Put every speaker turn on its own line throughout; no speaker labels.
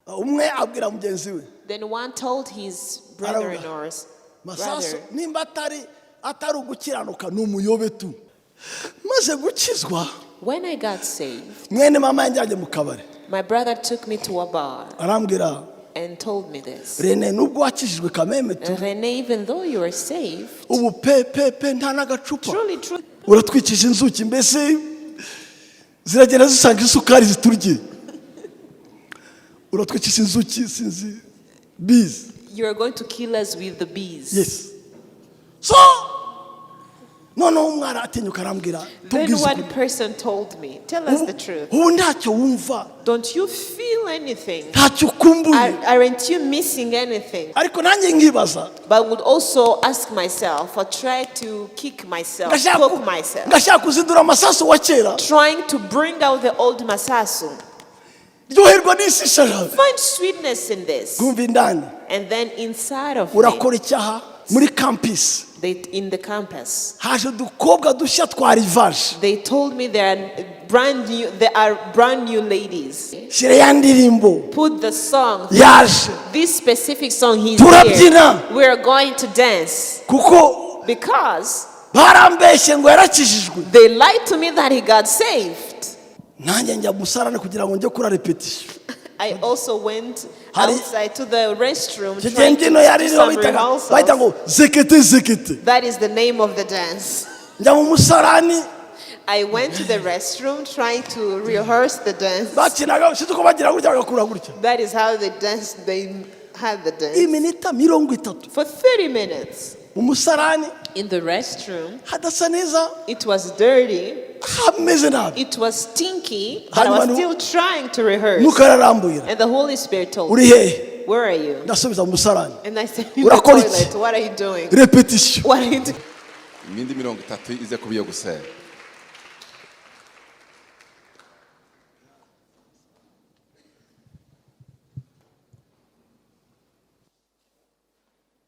Umwe abwira mugenzi we.
Then one told his brethren or his
Masasu
brother,
nimba atari ugukiranuka ni umuyobe tu. Maze gukizwa,
When I got saved,
mwene mama yanjyanye mu kabari.
My brother took me to a bar
Arambwira,
and told me this.
Rene, nubwo wakijijwe kameme tu,
Rene, even though you are saved,
ubu pe pe pe nta n'agacupa.
Truly, truly,
Uratwikije inzuki, mbese ziragenda zisanga isukari ziturye. Uratwikije inzuki, sinzi, bees.
You are going to kill us with the bees.
Yes. So noneho umwana atinyuka arambwira,
Then
tubwize
one
ukuri.
Person told me, "Tell us the truth.
Ubu ntacyo wumva?
Don't you feel anything?
Ntacyo ukumbuye?
Aren't you missing anything?"
Ariko nanjye nkibaza.
But I would also ask myself, or try to kick myself,
Ngashaka
poke myself,
ngashaka kuzindura Amasasu wa kera.
Trying to bring out the old Masasu.
Ryoherwa n'isi ishaje.
Find sweetness in this.
Kumva indani.
And then inside of me,
Urakora icyaha muri campus.
They, in the campus,
Haje udukobwa dushya twa rivaje.
They told me there are brand new ladies.
Shyira ya ndirimbo.
Put the song,
Yaje.
This specific song, he's
Turabyina.
Here. We are going to dance
Kuko
because
barambeshye ngo yarakijijwe.
They lied to me that he got saved.
Nanjye njya musarane kugira ngo njye kuri répétition.
I also went outside to the restroom
Icyo gihe
trying to
imbyino yari
do
iriho
some
bitaga
rehearsals.
bahita ngo zekete zekete.
That is the name of the dance.
Njya mu musarani.
I went to the restroom trying to rehearse the dance.
Bakinaga sinzi uko bagira gutya bagakura gutya.
That is how they danced. They had the dance.
Iminota 30.
For 30 minutes
Mu musarani.
In the restroom.
Hadasa neza.
It was dirty.
Hameze nabi.
It was stinky, but I was
Hanyuma
still trying to rehearse.
Mwuka ararambwira.
And the Holy Spirit told
Uri
me,
hehe?
"Where are you?"
Ndasubiza mu musarani.
And I said, "In the
Urakora iki?
Toilet. What are you doing?
Répétition.
What are you doing?"
Imindi 30 ize kuba iyo gusenga.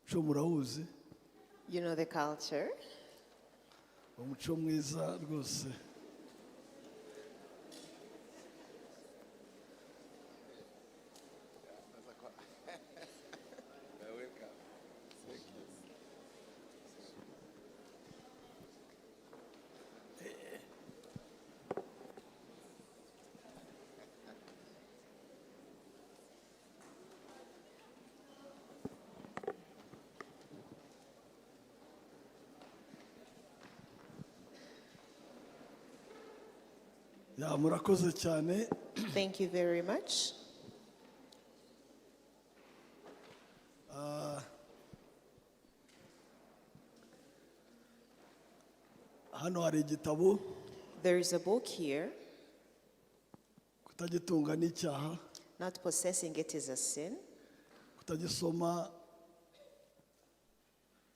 Umuco murawuzi.
You know the culture.
Umuco mwiza rwose. Ya, murakoze cyane.
Thank you very much.
Hano hari igitabo.
There is a book here.
Kutagitunga n'icyaha.
Not possessing it is a sin.
Kutagisoma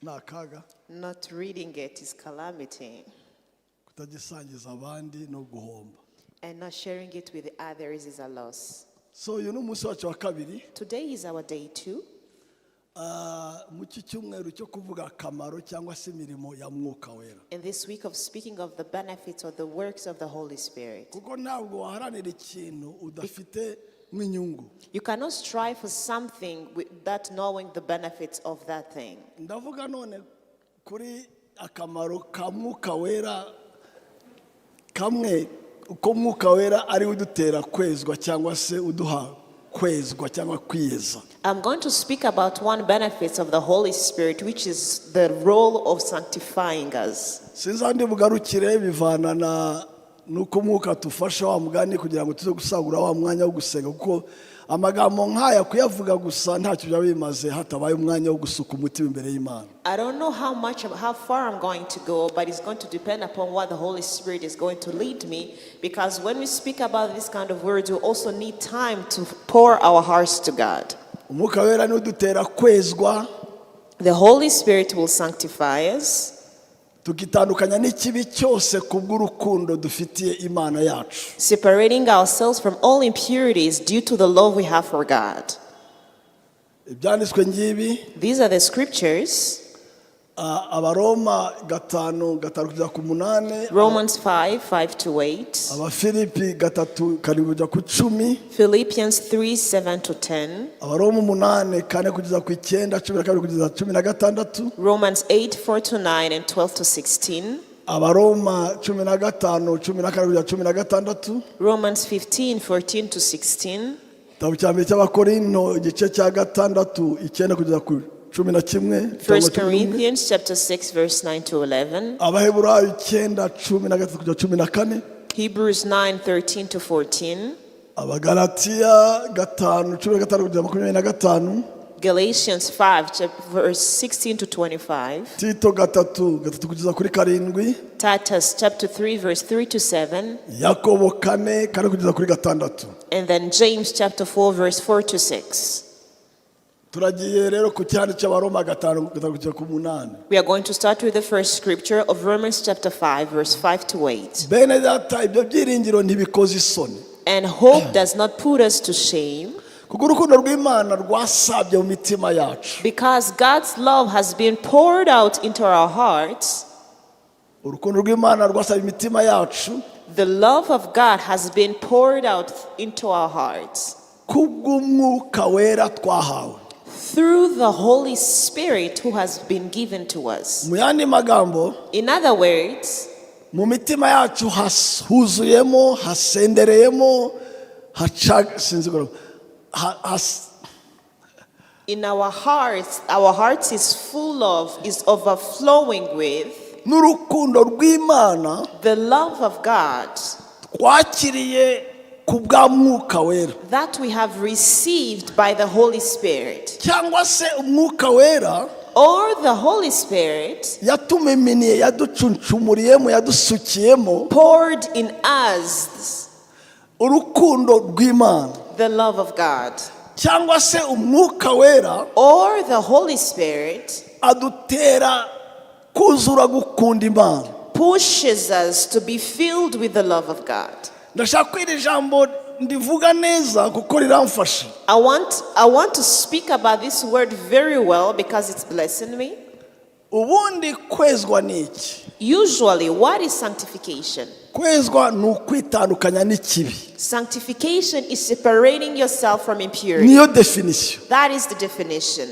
ni akaga.
Not reading it is calamity.
Kutagisangiza abandi no guhomba.
And not sharing it with others is a loss.
So uyu ni umunsi wacu wa kabiri.
Today is our day two.
Ah, mu iki cyumweru cyo kuvuga akamaro cyangwa se imirimo ya Mwuka Wera.
In this week of speaking of the benefits or the works of the Holy Spirit.
Kuko ntabwo waharanira ikintu udafite nk'inyungu.
You cannot strive for something without knowing the benefits of that thing.
Ndavuga none kuri akamaro ka Mwuka Wera kamwe, uko Mwuka Wera ari we udutera kwezwa cyangwa se uduha kwezwa cyangwa kwiyeza.
I'm going to speak about one benefit of the Holy Spirit, which is the role of sanctifying us.
Sinzi aho ndi bugarukire, bivana na nuko Umwuka tufasha wa mugani kugira ngo tuze gusagura wa mwanya wo gusenga, kuko amagambo nk'aya kuyavuga gusa ntacyo byaba bimaze hatabaye umwanya wo gusuka umutima imbere y'Imana.
I don't know how far I'm going to go, but it's going to depend upon what the Holy Spirit is going to lead me. Because when we speak about this kind of words, we also need time to pour our hearts to God.
Umwuka Wera niwe udutera kwezwa.
The Holy Spirit will sanctify us.
Tukitandukanya n'ikibi cyose kubw'urukundo dufitiye Imana yacu.
Separating ourselves from all impurities due to the love we have for God.
Ibyanditswe ngibi.
These are the scriptures.
Ah, Abaroma 5:5-8.
Romans 5 5 to 8.
Abafilipi 3:7-10.
Philippians 3 7 to 10.
Abaroma 8:4-9, 12-16.
Romans 8 4 to 9 and 12 to 16.
Abaroma 15:14-16.
Romans 15 14 to 16.
Igitabo cya mbere cy'Abakorinto, igice cya 6, 9-11 cyangwa
1
11.
Corinthians chapter 6 verse 9 to 11.
Abaheburayo 9:13-14.
Hebrews 9 13 to 14.
Abagalatiya 5:15-25.
Galatians 5 verse 16 to 25.
Tito 3:3-7.
Titus chapter 3 verse 3 to 7.
Yakobo 4:4-6.
And then James chapter 4 verse 4 to 6.
Turagiye rero ku cyandi cy'Abaroma 5:5-8.
We are going to start with the first scripture of Romans chapter 5 verse 5 to 8.
Bene data, ibyo byiringiro ntibikoze isoni,
And hope does not put us to shame,
kuko urukundo rw'Imana rwasabye mu mitima yacu.
Because God's love has been poured out into our hearts.
Urukundo rw'Imana rwasabye imitima yacu
The love of God has been poured out into our hearts
kubw'Umwuka Wera twahawe.
Through the Holy Spirit who has been given to us.
Mu yandi magambo,
In other words,
mu mitima yacu huzuyemo, hasendereyemo, haca sinzi ko- ha-
in our hearts is full of, is overflowing with
n'urukundo rw'Imana
the love of God
twakiriye ku bwa Mwuka Wera,
that we have received by the Holy Spirit.
Cyangwa se Umwuka Wera
Or the Holy Spirit
yatumiminiye, yaducuncumuriyemo, yadusukiyemo
poured in us
urukundo rw'Imana,
the love of God.
Cyangwa se Umwuka Wera
Or the Holy Spirit
adutera kuzura gukunda Imana.
Pushes us to be filled with the love of God.
Ndashaka ko iri jambo ndivuga neza kuko riramfasha.
I want to speak about this word very well because it's blessing me.
Ubundi kwezwa ni iki?
Usually, what is sanctification?
Kwezwa ni ukwitandukanya n'ikibi.
Sanctification is separating yourself from impurity.
Niyo definition.
That is the definition.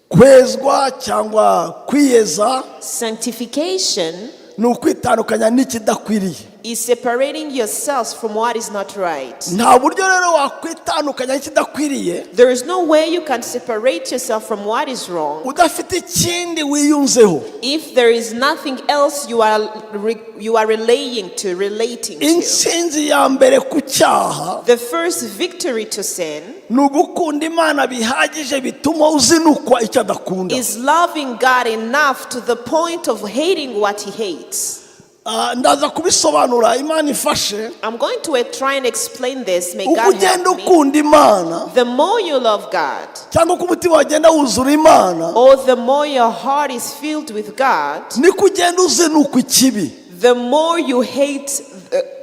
Kwezwa cyangwa kwiyeza
Sanctification
ni ukwitandukanya n'ikidakwiriye.
Is separating yourselves from what is not right.
Nta buryo rero wakwitandukanya n'ikidakwiriye
There is no way you can separate yourself from what is wrong
udafite ikindi wiyunzeho.
If there is nothing else you are relaying to, relating to.
Intsinzi ya mbere ku cyaha
The first victory to sin
ni ugukunda Imana bihagije bituma uzinukwa icyo adakunda.
Is loving God enough to the point of hating what He hates.
Ah, ndaza kubisobanura, Imana ifashe.
I'm going to try and explain this. May
Uko
God
ugenda
help me.
ukunda Imana,
The more you love God,
cyangwa uko umutima wagenda wuzura Imana,
or the more your heart is filled with God,
niko ugenda uzinukwa ikibi,
the more you hate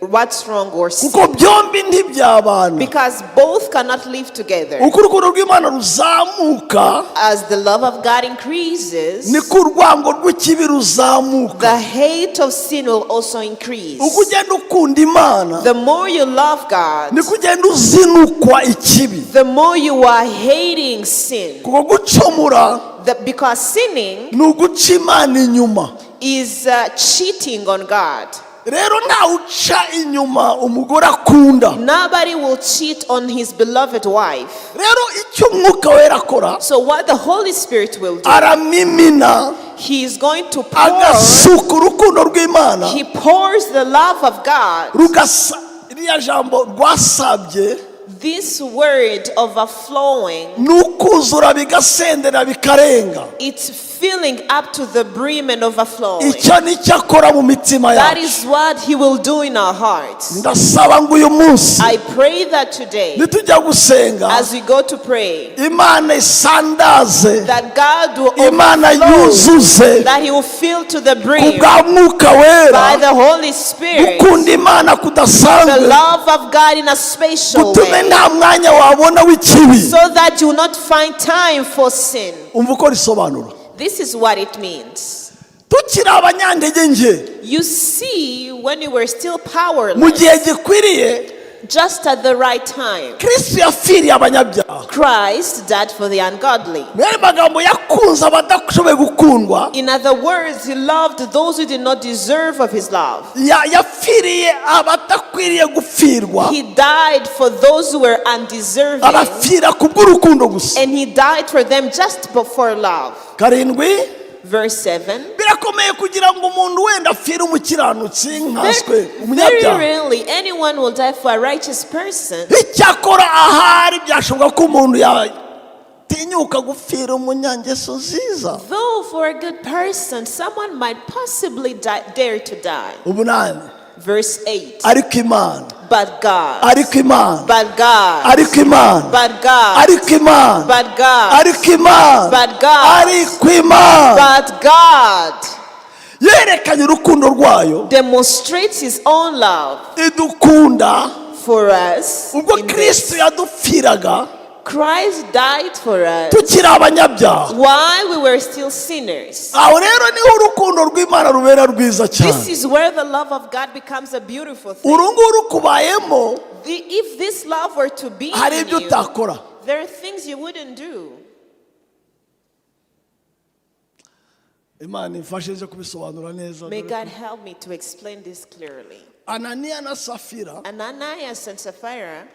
what's wrong or sin.
Kuko byombi ntibyabana.
Because both cannot live together.
Uko urukundo rw'Imana ruzamuka,
As the love of God increases,
niko urwango rw'ikibi ruzamuka.
The hate of sin will also increase.
Uko ugenda ukunda Imana,
The more you love God,
niko ugenda uzinukwa ikibi,
the more you are hating sin.
Kuko gucumura
Because sinning
ni uguca Imana inyuma.
Is cheating on God.
Rero ntawe uca inyuma umugore akunda.
Nobody will cheat on his beloved wife.
Rero icyo Umwuka Wera akora,
So, what the Holy Spirit will do,
aramimina,
He is going to pour,
agasuka urukundo rw'Imana,
He pours the love of God.
Rugasa iriya jambo rwasabye
This word overflowing,
ni ukuzura bigasendera bikarenga.
It's filling up to the brim and overflowing.
Icyo ni cyo akora mu mitima
That
yacu.
Is what He will do in our hearts.
Ndasaba ngo uyu munsi
I pray that today,
nitujya gusenga,
as we go to pray,
Imana isandaze,
that God will
Imana
overflow,
yuzuze
that He will fill to the
ku
brim
bwa Mwuka
by
Wera
the Holy Spirit
gukunda Imana
the
kudasanzwe,
love of God in a special
gutume
way,
nta mwanya wabona w'ikibi.
So that you will not find time for sin.
Umva uko risobanura.
This is what it means.
Tukiri abanyantege nke,
You see, when you were still
mu
powerless,
gihe gikwiriye,
just at the right time,
Kristo yapfiriye abanyabyaha.
Christ died for the ungodly.
Mu yandi magambo, yakunze abadashoboye gukundwa.
In other words, he loved those who did not deserve of his love.
Yapfiriye abadakwiriye gupfirwa.
He died for those who were undeserving,
Arapfira kubw'urukundo gusa.
And he died for them just for love.
7.
Verse 7.
Birakomeye kugira ngo umuntu wenda apfire umukiranutsi nkaswe
Very, very
umunyabyaha.
rarely anyone will die for a righteous person.
Icyakora ahari byashoboka ko umuntu yatinyuka gupfira umunyangeso nziza.
Though for a good person, someone might possibly die, dare to die.
8.
Verse 8.
Ariko Imana,
But God,
ariko Imana,
but God,
ariko Imana,
but God,
ariko Imana,
but God,
ariko Imana,
but God,
ariko Imana
but God
yerekanye urukundo rwayo,
demonstrates his own love
idukunda
for us
ubwo
in this.
Kristo yadupfiraga
Christ died for us
tukiri abanyabyaha.
while we were still sinners.
Aho rero niho urukundo rw'Imana rubera rwiza
This
cyane.
is where the love of God becomes a beautiful thing.
Uru nguru kubayemo,
If this love were to be
hari
in
ibyo
you,
utakora.
there are things you wouldn't do.
Imana imfashe nze kubisobanura neza.
May God help me to explain this clearly.
Ananiya na Safira
Ananias and Sapphira,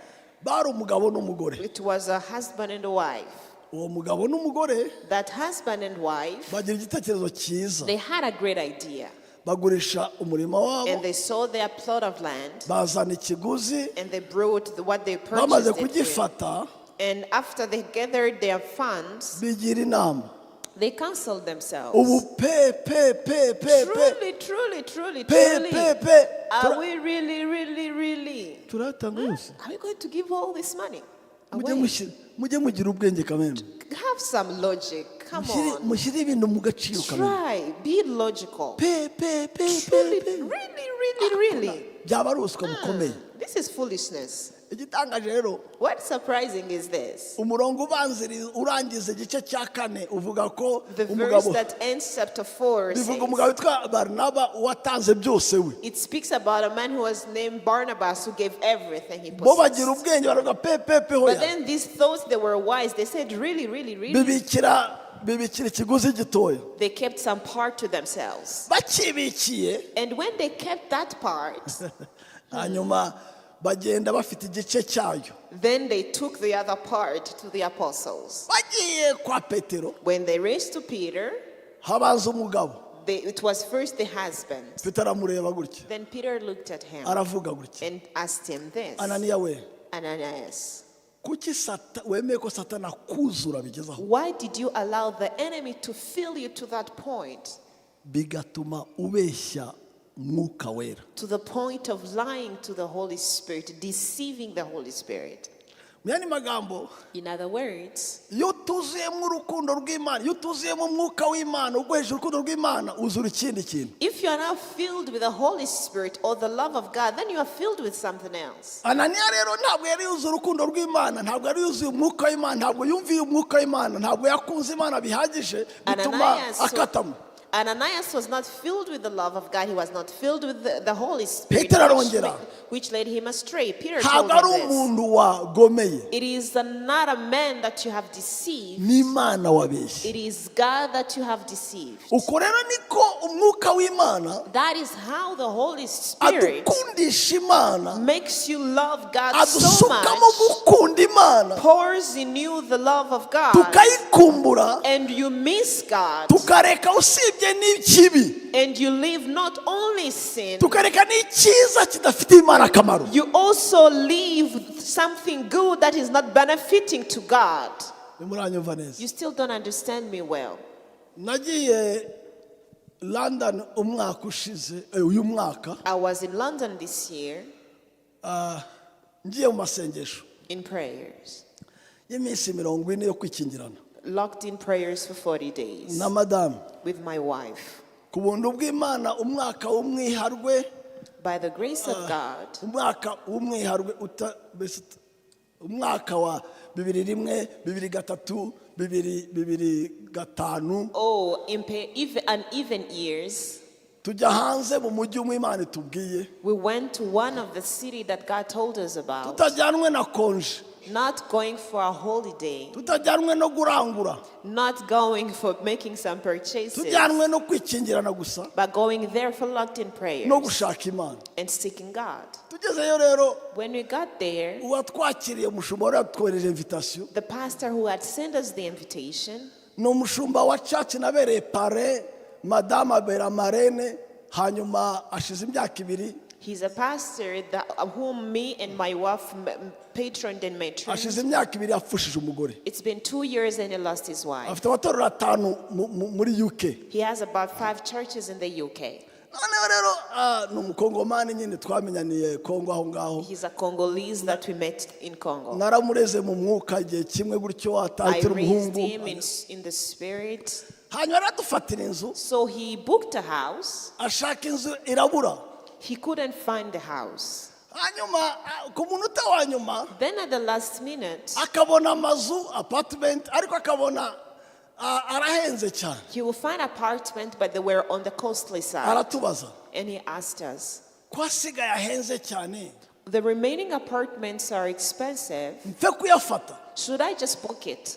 bari umugabo n'umugore.
it was a husband and a wife.
Uwo mugabo n'umugore
That husband and wife,
bagira igitekerezo cyiza.
they had a great idea.
Bagurisha umurima wabo,
And they sold their plot of land
bazana ikiguzi.
and they brought what they
Bamaze
purchased it with.
kugifata,
And after they gathered their funds,
bigira inama.
they counseled themselves.
Ubu pe pe pe pe pe
Truly, truly, truly,
pe
truly.
pe pe
Are we really, really, really?
Turayatanga yose?
Are we going to give all this money
Mujye
away?
mujye mugira ubwenge kamembe.
Have some logic. Come on.
Mushyire ibintu mu gaciro kamembe.
Try. Be logical.
Pe pe pe pe
Truly,
pe
really, really, really.
Byaba ari ubuswa bukomeye.
This is foolishness.
Igitangaje rero,
What's surprising is this.
umurongo ubanziriza urangiza igice cya kane uvuga ko
The verse
umugabo,
that ends chapter 4
bivuga
says,
umugabo witwa Barinaba watanze byose we.
it speaks about a man who was named Barnabas who gave everything he
Bo bagira
possessed.
ubwenge, baravuga pe pe pe
But
hoya.
then these thoughts, they were wise. They said, "Really, really, really."
Bibikira ikiguzi gitoya.
They kept some part to themselves.
Bakibikiye,
And when they kept that part,
hanyuma bagenda bafite igice cyayo.
then they took the other part to the apostles.
Bagiye kwa Petero,
When they reached to Peter,
habanza umugabo.
it was first the husband.
Petero aramureba gutya,
Then Peter looked at him
aravuga gutya:
and asked him this:
"Ananiya we,
"Ananias,
kuki wemeye ko Satana akuzura bigezaho,
why did you allow the enemy to fill you to that point,
bigatuma ubeshya Mwuka Wera?"
to the point of lying to the Holy Spirit, deceiving the Holy Spirit?"
Mu yandi magambo,
In other words,
iyo utuzuyemo urukundo rw'Imana, iyo utuzuyemo umwuka w'Imana uguhesha urukundo rw'Imana, uzura ikindi kintu.
if you are now filled with the Holy Spirit or the love of God, then you are filled with something else.
Ananiya rero ntabwo yari yuzuye urukundo rw'Imana, ntabwo yari yuzuye umwuka w'Imana, ntabwo yumviye umwuka w'Imana, ntabwo yakunze Imana bihagije, bituma akatamo.
Ananias was not filled with the love of God. He was not filled with the Holy Spirit,
Peter arongera.
which led him astray. Peter told
Ntabwo ari
him this.
umuntu wagomeye,
It is not a man that you have deceived.
n'Imana wabeshye.
It is God that you have deceived.
Uko rero niko umwuka w'Imana
That is how the Holy Spirit
adukundisha Imana,
makes you love God so
adusukamo
much,
gukunda Imana,
pours in you the love of God,
tukayikumbura,
and you miss God,
tukareka usibye n'ikibi,
and you leave not only sin,
tukareka n'icyiza kidafitiye Imana akamaro.
you also leave something good that is not benefiting to God.
Ntimuranyumva neza.
You still don't understand me well.
Nagiye London umwaka ushize, uyu mwaka,
I was in London this year
ngiye mu masengesho
in prayers,
y'iminsi 40 yo kwikingirana
locked in prayers for 40 days
na madamu.
with my wife.
Ku buntu bw'Imana, umwaka w'umwiharwe,
By the grace of God,
umwaka w'umwiharwe mbese umwaka wa 2001, 2003, 2005.
Oh, even uneven years.
Tujya hanze mu mujyi umwe Imana itubwiye,
We went to one of the city that God told us about.
Tutajyanwe na congé,
Not going for a holiday,
tutajyanwe no kurangura,
not going for making some purchases,
tujyanwe no kwikingirana gusa
but going there for locked in prayers
no gushaka Imana.
And seeking God.
Tugezeyo rero,
When we got there,
uwatwakiriye, umushumba wari yatwohereje invitation,
the pastor who had sent us the invitation,
ni umushumba wa church nabereye parrain, madamu abera marraine, hanyuma ashize imyaka 2.
He's a pastor that, whom me and my wife patroned and matroned.
Ashize imyaka 2 yapfushije umugore.
It's been 2 years and he lost his wife.
Afite amatorero atanu muri UK.
He has about five churches in the UK.
Noneho rero ni umukongomani nyine twamenyaniye Kongo aho ngaho.
He's a Congolese that we met in Congo.
Naramureze mu mwuka igihe kimwe gutyo
I
atakira
raised
umuhungu.
him in the spirit.
Hanyuma aradufatira inzu.
So he booked a house.
Ashaka inzu irabura.
He couldn't find the house.
Hanyuma ku munota wa nyuma,
Then at the last minute,
akabona amazu apartment, ariko akabona arahenze cyane.
He will find apartment, but they were on the costly side.
Aratubaza,
And he asked us,
ko asigaye ahenze cyane,
"The remaining apartments are expensive.
Mfe kuyafata?
Should I just book it?"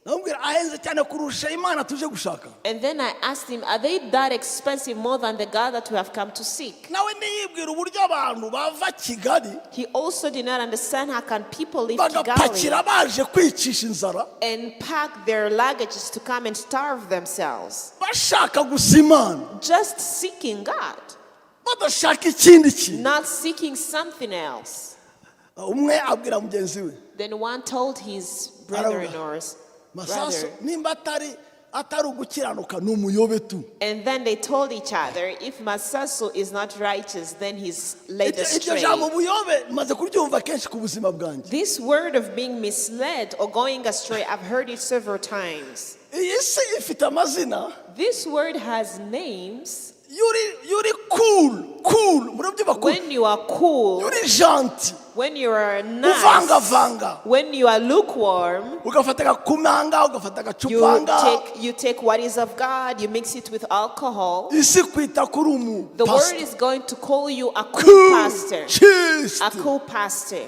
Ndamubwira, ahenze cyane kurusha Imana tuje gushaka?
And then I asked him, "Are they that expensive more than the God that we have come to seek?"
Nawe ntiyibwira uburyo abantu bava Kigali
He also did not understand how can people leave
bagapakira
Kigali
baje kwicisha inzara,
and pack their luggages to come and starve themselves,
bashaka gusa Imana,
just seeking God,
badashaka ikindi kintu.
Not seeking something else.
Umwe abwira mugenzi we,
Then one told his brethren or his
Masasu
brother,
nimba atari ugukiranuka ni umuyobe tu.
And then they told each other, "If Masasu is not righteous, then he's led
Iryo
astray."
jambo ubuyobe maze kuryumva kenshi ku buzima bwanjye.
This word of being misled or going astray, I've heard it several times.
Iyi si ifite amazina.
This word has names.
Yuri cool cool, murabyumva, cool.
When you are cool,
Yuri gentil,
when you are nice,
uvangavanga,
when you are lukewarm,
ugafata agakumanga, ugafata
you
agacupanga,
take what is of God, you mix it with alcohol.
Isi kwita kuri umu
The word
pastor.
is going to call you a cool
Cool
pastor.
Chist.
A cool pastor.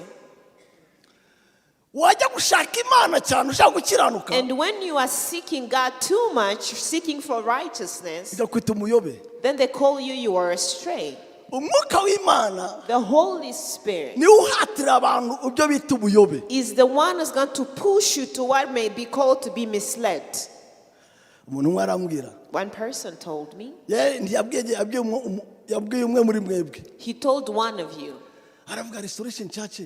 Wajya gushaka Imana cyane ushaka gukiranuka,
And when you are seeking God too much, seeking for righteousness,
igakwita umuyobe.
Then they call you, you are astray.
Umwuka w'Imana
The Holy Spirit
niwe uhatira abantu ibyo bita ubuyobe.
Is the one who's going to push you to what may be called to be misled.
Umuntu umwe arambwira,
One person told me,
yabwiye umwe muri mwebwe,
he told one of you,
aravuga, Restoration Church,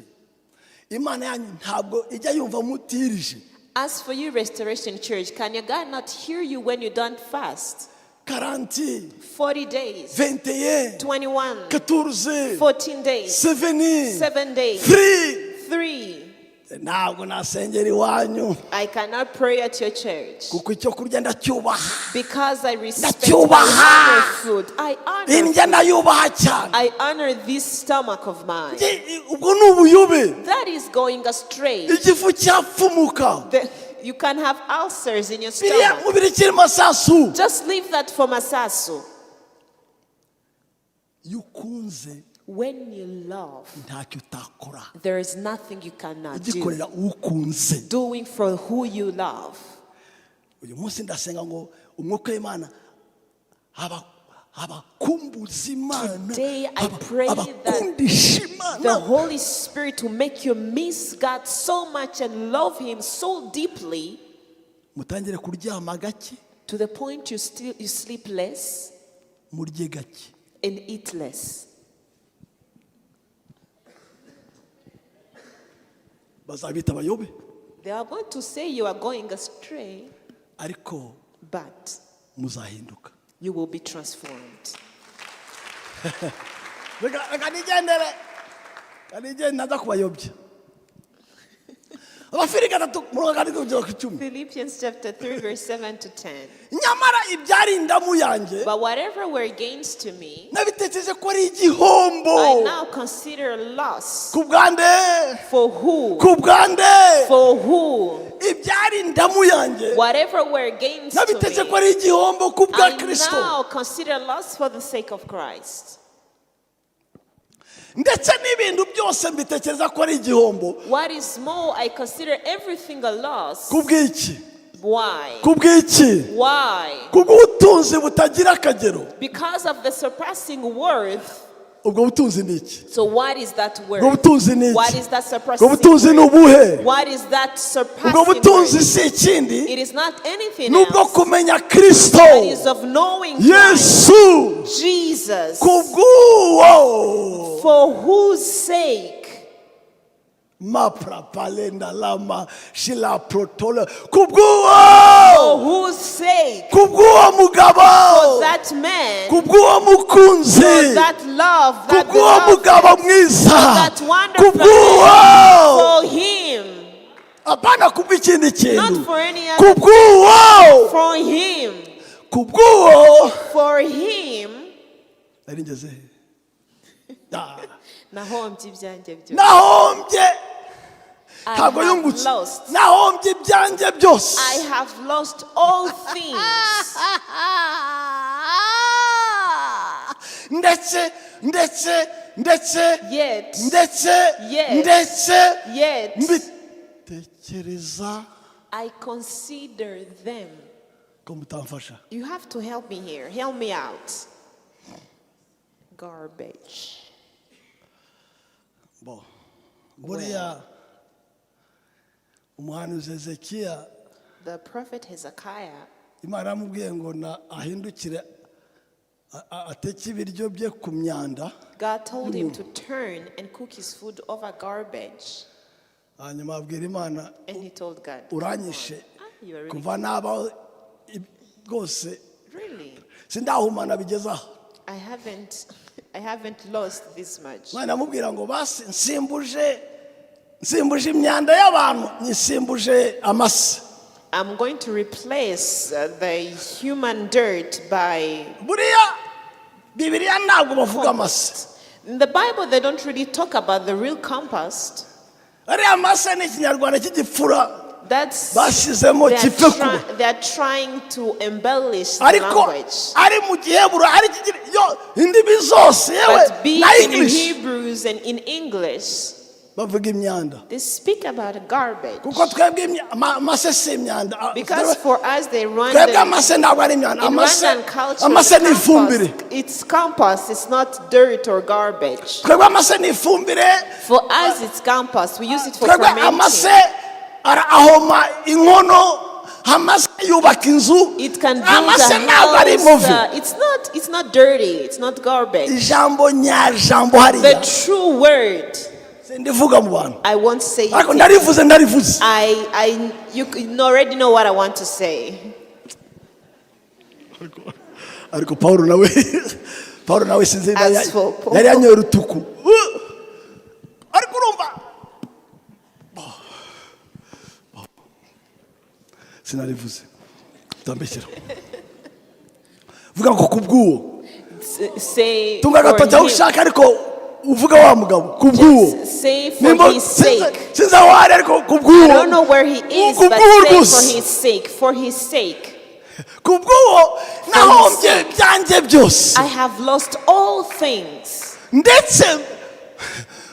Imana yanyu ntabwo ijya yumva mutirije?
"As for you, Restoration Church, can your God not hear you when you don't fast?"
40,
40 days,
21,
21,
14,
14 days,
7,
7 days,
3.
3.
Ntabwo nasengera iwanyu,
I cannot pray at your church
kuko icyo kurya ndacyubaha.
Because I respect, I
Ndacyubaha.
Honor food. I honor
Indya ndayubaha cyane.
I honor this stomach of mine.
Ubwo ni ubuyobe.
That is going astray.
Igifu cyapfumuka.
You can have ulcers in your
Biriya
stomach.
mubiri Masasu.
Just leave that for Masasu.
Iyo ukunze,
When you love,
ntacyo utakora,
there is nothing you cannot do.
ugikorera ukunze.
Doing for who you love.
Uyu munsi ndasenga ngo umwuka w'Imana abakumbuza Imana,
Today I pray that
abakundisha Imana.
the Holy Spirit will make you miss God so much and love Him so deeply
Mutangire kuryama gake,
to the point you sleep less
murye gake.
And eat less.
Bazabita abayobe,
They are going to say you are going astray,
ariko
but
muzahinduka.
You will be transformed.
Reka nigendere, reka nigendere ntaza kubayobya. Abafilipi 3, umurongo wa 7 kugera ku 10.
Philippians chapter 3, verse 7 to 10.
Nyamara ibyari indamu yanjye,
But whatever were gains to me,
nabitekereje ko ari igihombo.
I now consider loss.
Ku bwande?
For who?
Ku bwande?
For who?
Ibyari indamu yanjye,
Whatever were gains to
nabitekereje ko
me,
ari igihombo ku bwa
I
Kirisito.
now consider loss for the sake of Christ.
Ndetse n'ibintu byose mbitekereza ko ari igihombo.
What is more, I consider everything a loss.
Ku bw'iki?
Why?
Ku bw'iki?
Why?
Ku bw'ubutunzi butagira akagero.
Because of the surpassing worth.
Ubwo butunzi ni iki?
So what is that
Ubwo
worth?
butunzi ni
What
iki?
is that
Ubwo
surpassing
butunzi ni
worth?
ubuhe?
What is that
Ubwo
surpassing
butunzi
worth?
si ikindi,
It is not anything
ni ubwo
else.
kumenya Kirisito
It is of knowing Christ,
Yesu.
Jesus.
Ku bw'uwo.
For whose sake?
Maprapalenda lama shila protole, ku bw'uwo.
For whose sake?
Ku bw'uwo mugabo.
For that man.
Ku bw'uwo mukunzi.
For that love.
Ku
That
bw'uwo
beloved.
mugabo mwiza.
That
Ku
wonderful
bw'uwo.
man. For him.
Apana ku bw'ikindi kintu.
Not for any
Ku
other.
bw'uwo.
For him.
Ku bw'uwo.
For him.
Nari ngeze he? Ah.
Nahombye ibyanjye byose.
Nahombye.
I
Ntabwo
have
yungutse.
lost.
Nahombye ibyanjye byose.
I have lost all things.
Ndetse, ndetse, ndetse,
Yet,
ndetse,
Yet.
ndetse
yet,
mbitekereza.
I consider them.
Ko mutamfasha?
You have to help me here. Help me out. Garbage.
Bo buriya umuhanuzi Hezekiya,
The prophet Hezekiah,
Imana yaramubwiye ngo na ahindukire ateke ibiryo bye ku myanda.
God told him to turn and cook his food over garbage.
Hanyuma abwira Imana,
And he told God,
uranyishe.
"Ah, you are really,
Kuva nabaho rwose,
really,
sindahumana bigeze aha.
I haven't lost this much."
Imana amubwira ngo basi nsimbuje imyanda y'abantu, nyisimbuje amase.
I'm going to replace the human dirt by
Buriya Bibiliya ntabwo bavuga amase.
In the Bible, they don't really talk about the real compost.
Ariya mase ni ikinyarwanda cy'igipfura
That's
bashyizemo
they are,
gipfe kuba.
they are trying to embellish the
Ariko
language.
ari mu giheburo, ari yo indimi zose, yewe
But be
na
in
English,
Hebrews and in English,
bavuga imyanda.
they speak about garbage.
Kuko twebwe amase si imyanda. Ah,
Because for us, they run
twebwe
the,
amase ntabwo ari imyanda.
in
Amase,
Rwandan culture,
amase
the
ni ifumbire.
compost, it's compost, it's not dirt or garbage.
Twebwe amase ni ifumbire.
For us, it's compost. We use it for
Twebwe amase
fermenting.
ahoma inkono, amase yubaka inzu.
It can build
Amase
a
ntabwo ari
house.
muvi.
It's not dirty. It's not garbage.
Ijambo nyajambo
The
hariya,
true word,
sindivuga mu bantu,
I won't say it.
ariko ndarivuze, ndarivuze.
You already know what I want to say.
Ariko Paul nawe sinzi niba
As for Paul.
yari yanyoye urutuku. Ariko urumva. Bo. Bo. Sinarivuze, utambeshyira. Vuga ngo ku bw'uwo.
Say
Tunga
for
agatoki aho
him.
ushaka, ariko uvuga wa mugabo, ku bw'uwo.
Just say for
Nimba
his sake.
sinzi aho ari, ariko ku bw'uwo.
I don't know where he is,
Ku
but
bw'uwo
say for
rwose.
his sake. For his sake.
Ku bw'uwo nahombye ibyanjye byose.
I have lost all things.
Ndetse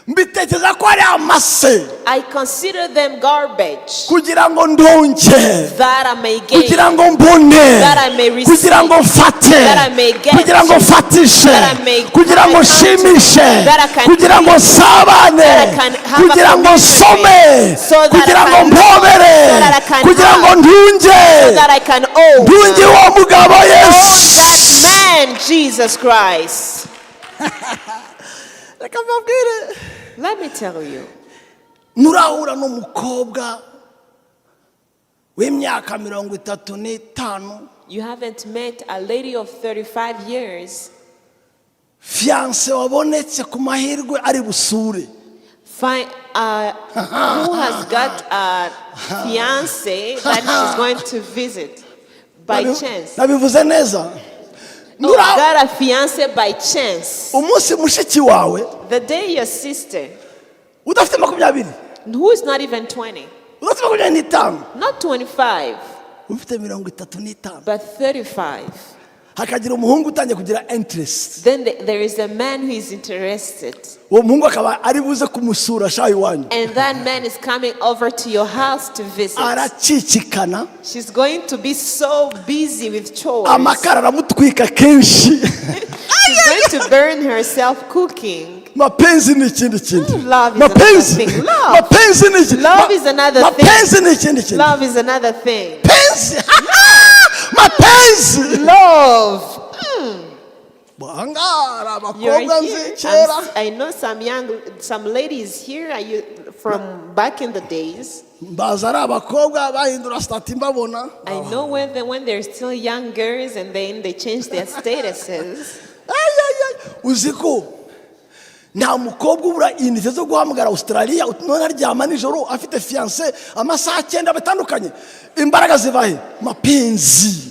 mbitekereza ko ari amase,
I consider them garbage
kugira ngo ndonke,
that I may gain,
kugira ngo mbone,
that I may receive,
kugira ngo mfate,
that I may get,
kugira ngo mfatishe,
that I may
kugira ngo nshimishe,
that I can
kugira ngo nsabane,
that I can have a
kugira ngo
communion
nsome,
with, so that
kugira
I
ngo
can
mpobere,
so that I can
kugira ngo
hug,
ntunge,
so that I can own,
ntunge uwo mugabo
own
Yesu.
that man, Jesus Christ.
Reka mbabwire.
Let me tell you,
Nurahura n'umukobwa w'imyaka 35,
you haven't met a lady of 35 years,
fiancé wabonetse ku mahirwe ari busure,
who has got a fiance that she's going to visit by chance.
Nabivuze neza.
Oh, got a fiance by chance.
Umunsi mushiki wawe
The day your sister,
udafite 20,
who is not even 20,
udafite 25,
not 25,
ufite 35,
but 35,
hakagira umuhungu utangiye kugira interest,
then there is a man who is interested.
Uwo muhungu akaba ari buze kumusura shayi iwanyu,
And that man is coming over to your house to visit.
Aracicikana.
She's going to be so busy with chores.
Amakara aramutwika kenshi.
She's going to burn herself cooking.
Mapenzi ni ikindi kintu.
Love is
Mapenzi,
another thing. Love.
mapenzi ni iki-
Love is another thing.
Mapenzi ni ikindi kintu.
Love is another thing.
Mapenzi, mapenzi.
Love.
Ahangaha hari
You're
abakobwa nzi
here.
kera.
I know some ladies here are you, from back in the days.
Mbaza ari abakobwa bahindura status mbabona.
I know when they're still young girls and then they change their statuses.
Ay, ay, ay. Uzi ko nta mukobwa ubura inite zo guhamagara Australia, none aryama nijoro afite fiancé amasaha 9 batandukanye. Imbaraga ziva he? Mapenzi,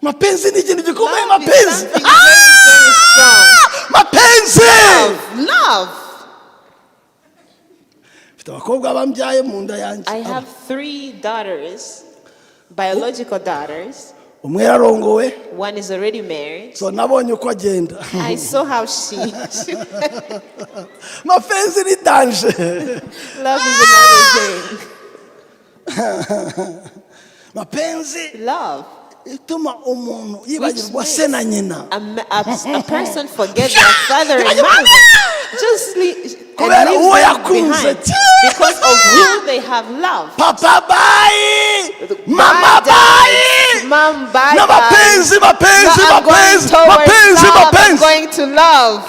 mapenzi ni ikintu gikomeye.
Love is
Mapenzi,
something very, very strong.
Mapenzi.
Love, love.
Mfite abakobwa bambyaye mu nda yanjye.
I have three daughters, biological daughters.
Umwe yararongowe.
One is already married.
So nabonye uko agenda.
I saw how she
Mapenzi ni danger.
Love is another thing.
Mapenzi
Love.
Ituma umuntu yibagirwa
Which
se na nyina.
A person forget their father and mother. Just and
Kubera
leaves
uwo
them
yakunze.
behind because of who they have loved.
Papa bye, mama
Bye, Dad.
bye.
Mom, bye.
Na
Bye.
mapenzi, mapenzi,
No, I'm going
mapenzi,
towards
mapenzi,
love. I'm
mapenzi.
going to love.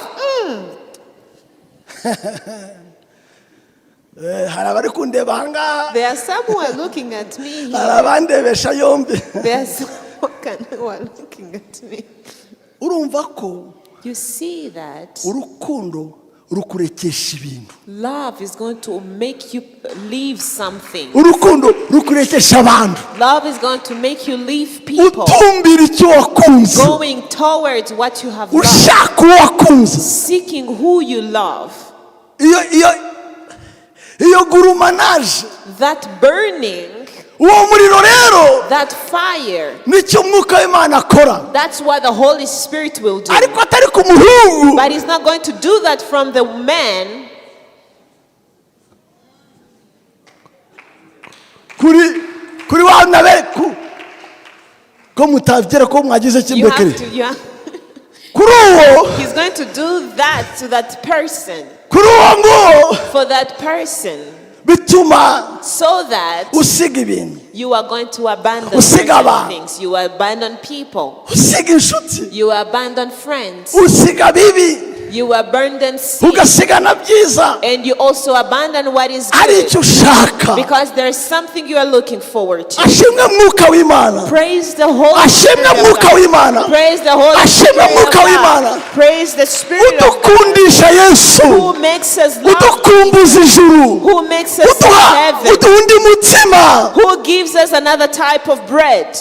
Eh, hari abari kundeba ahangaha.
There are some who are looking at me
Hari
here.
abandebesha yombi.
There are some who are looking at me.
Urumva ko
You see that
urukundo rukurekesha ibintu.
Love is going to make you leave something.
Urukundo rukurekesha abantu.
Love is going to make you leave people.
Utumbira icyo wakunze.
Going towards what you have loved.
Ushaka uwo wakunze.
Seeking who you love.
Iyo gurumanaje,
That burning,
uwo muriro rero,
that fire,
nicyo Umwuka w'Imana akora,
that's what the Holy Spirit will do.
ariko atari ku muhungu.
But He's not going to do that from the man.
Kuri wa nabe ku ko mutabyera ko mwagize
You have
kimbekere
to, you have,
kuri uwo.
He's going to do that to that person,
Kuri uwo nguwo,
for that person,
bituma
so that
usiga ibintu,
you are going to abandon
usiga
certain
abantu.
Things. You abandon people.
Usiga inshuti,
You abandon friends.
Usiga bibi,
You abandon sin.
Ugasiga na byiza,
And you also abandon what is
ari
good.
icyo ushaka.
Because there's something you are looking forward to.
Ashimwe Mwuka w'Imana.
Praise the Holy
Ashimwe
Spirit of
Mwuka
God.
w'Imana.
Praise the Holy
Ashimwe
Spirit of
Mwuka
God.
w'Imana.
Praise the Spirit of God
Udukundisha Yesu,
who makes us love,
udukumbuza ijuru,
who makes us
uduha
heaven,
uduha undi mutsima.
Who gives us another type of bread.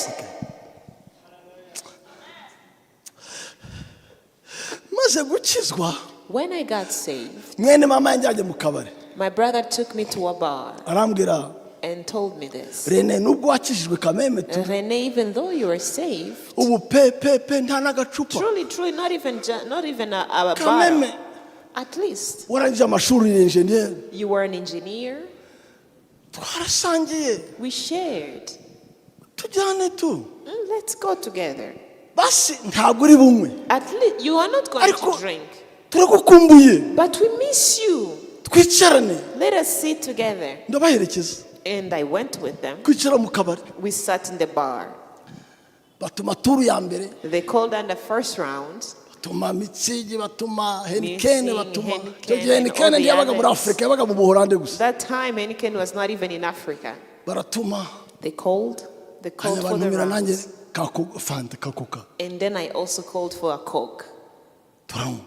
Maze gukizwa,
When I got saved,
mwene mama yanjyanye mu kabari.
My brother took me to a bar
Arambwira,
and told me this.
Rene, nubwo wakijijwe kameme tu,
Rene, even though you are saved,
ubu pe pe pe nta n'agacupa.
Truly, truly, not even a
Kameme,
bottle. At least
warangije amashuri uri enjeniyeri.
You were an engineer.
Twarasangiye.
We shared.
Tujyane tu.
Let's go together.
Basi ntabwo uri bunywe.
At least you are not going
Ariko
to drink,
turagukumbuye.
But we miss you.
Twicarane.
Let us sit together.
Ndabaherekeza.
And I went with them.
Kwicara mu kabari.
We sat in the bar.
Batuma tour ya mbere.
They called on the first round.
Batuma Mützig, batuma Heineken,
Mützig,
batuma
Heineken,
icyo gihe
and all
Heineken
the
ntiyabaga muri
others.
Afurika, yabaga mu Buholande gusa.
That time, Heineken was not even in Africa.
Baratuma.
They called. They called
Hanyuma
for the
bantumira nanjye
rounds.
Fanta ka Coca.
And then I also called for a Coke.
Turanywa.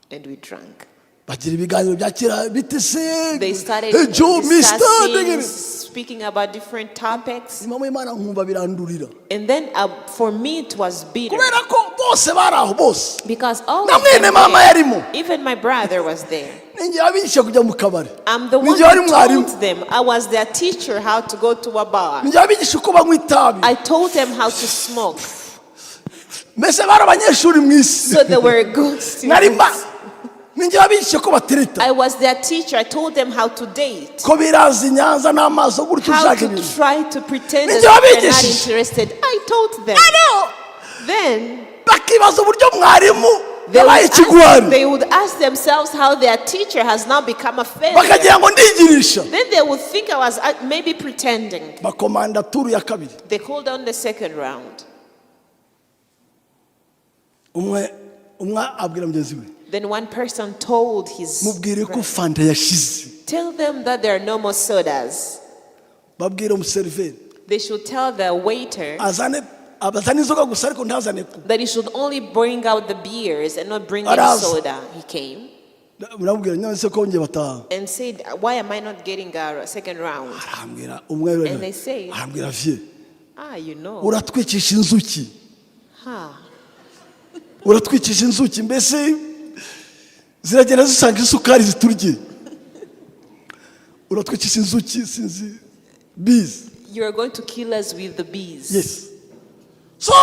And we drank.
Bagira ibiganiro bya kera bitese.
They started
Hey, Joe, Mr.
discussing, speaking about different topics.
Impamo y'Imana nkumva birandurira.
And then for me, it was bitter.
Kubera ko bose bari aho bose.
Because all
Na
of them
mwene mama
there,
yarimo.
Even my brother was there.
Ninjye wabigisha kujya mu kabari.
I'm the one
Ninjye wari
who
mwarimu.
told them. I was their teacher how to go to a bar.
Ninjye wabigisha uko banywa itabi.
I told them how to smoke.
Mbese bari abanyeshuri mu isi.
So they were good
Nari mba
students.
Ninjye wabigisha ko batereta.
I was their teacher. I told them how to date.
Ko biraza i Nyanza n'amaso gutyo
How
ushaka
to
ibintu.
try to pretend
Ninjye
as if they're not
wabigishije.
interested. I taught them. Then
Bakibaza uburyo mwarimu
they
yabaye
would, ask,
ikigwari.
they would ask themselves how their teacher has now become a failure.
Bakagira ngo ndigirisha.
Then they would think I was maybe pretending.
Bakomanda tour ya kabiri.
They called on the second round.
Umwe umwe abwira mugenzi we,
Then one person told his
mubwire ko
friend,
fanta yashize.
"Tell them that there are no more sodas."
Babwire umuseriveri
They should tell the waiter
azane abazane inzoga gusa ariko ntazane ku
that he should only bring out the beers and not bring any
Araza.
soda. He came
Murabwira none se ko njye bataha.
And said, "Why am I not getting a second round?"
Arambwira umwe
And they say,
arambwira vieux,
"Ah, you know,
uratwicisha inzuki.
Huh."
Uratwicisha inzuki mbese ziragenda zisanga isukari ziturye. Uratwicisha inzuki sinzi bees.
You are going to kill us with the bees."
Yes, so